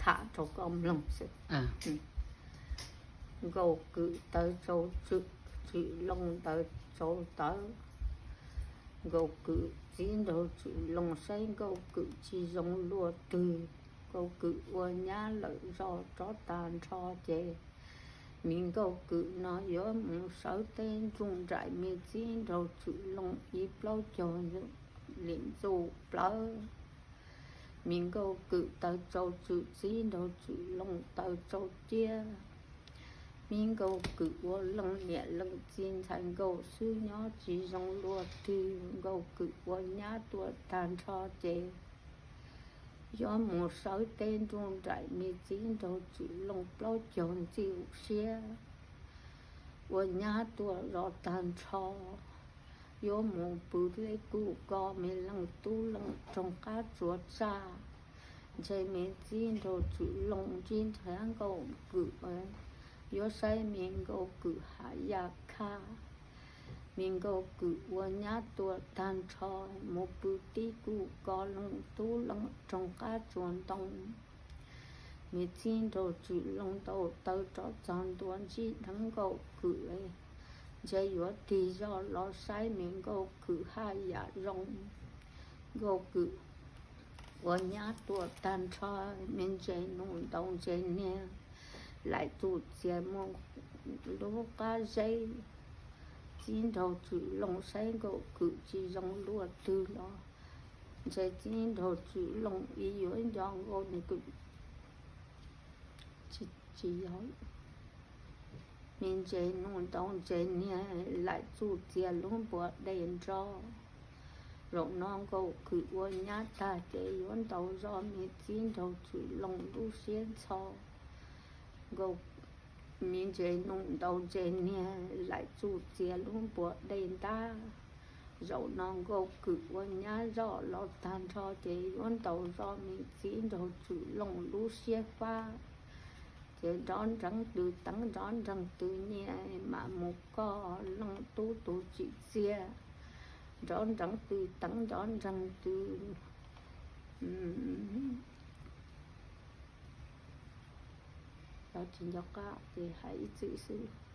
tham rau koj mloog xwb. Nkauj Kwm taw tsau Tswm, Tswm Looj taw tsau tawv. Nkauj Kwm txib nraug Tswm Looj saib Nkauj Kwm tsis zoo luaj twg. Nkauj Kwm ua nyab lawm zoj rov tag nrho ces me Nkauj Kwm no yuav mus sawv teb nruj nraim me txib nraug Tswm Looj ib plaub caug lim ntxuj plawv. Me Nkauj Kwm taw tsau Tswm txib nraug Tswm Looj taw tsau ciab. Me Nkauj Kwm ua leej niam leej txiv ntxhais nkauj xwb nyob tsis zoo luaj twg. Nkauj Kwm ua nyab tuaj tag nrho ces yuav mus sawv teb nruj nraim me txib nraug Tswm Looj plaub caug ntxim siab. Ua nyab tuaj zoj tag nrho, yuav mus pw deb kuj ko me leej tub leej roog qab tsuas tsaj. Ntshe me txib nraug Tswm Looj ntsib nrhiav Nkauj Kwm, yuav saib me Nkauj Kwm haj yam khaj. Me Nkauj Kwm ua nyab tuaj tag nrho, mus pw tib kuj ko leej tub leej roog qab tsuas ntoo. Me txib nraug Tswm Looj ntaus taw rov txog ntua ntsib dheev Nkauj Kwm, ntshe yuav tig zoj los saib me Nkauj Kwm haj yam zoo. Nkauj Kwm ua nyab tuaj tag nrho, me ntses nus ntaus ntses niag laim txuj txias mus lub qab zeb. Txib nraug Tswm Looj saib Nkauj Kwm tsis zoo luaj twg los ntshe txib nraug Tswm Looj ib yuav nco Nkauj Kwm tsis yog. Me ntses nus ntaus ntses niag laim txuj txias lub npua dej nrog. Zaum no Nkauj Kwm ua nyab tag ces yuav ntaus zoj me txib nraug Tswm Looj lub siab ntxhov. Nkauj, me ntses nus ntaus ntses niag laim txuj txias lub npua dej ntab. Zaum no Nkauj Kwm ua nyab zoj los tag nrho ces yuav ntaus zoj me txib nraug Tswm Looj lub siab fab. Ces nrov nreev tws teev nrov nreeg tws nyiam mam mus koj leej tub tus tsim txiaj. Nrov nreev tws teev nrov nreeg tws Los tsis nco qab ces hais ib txwm xwb.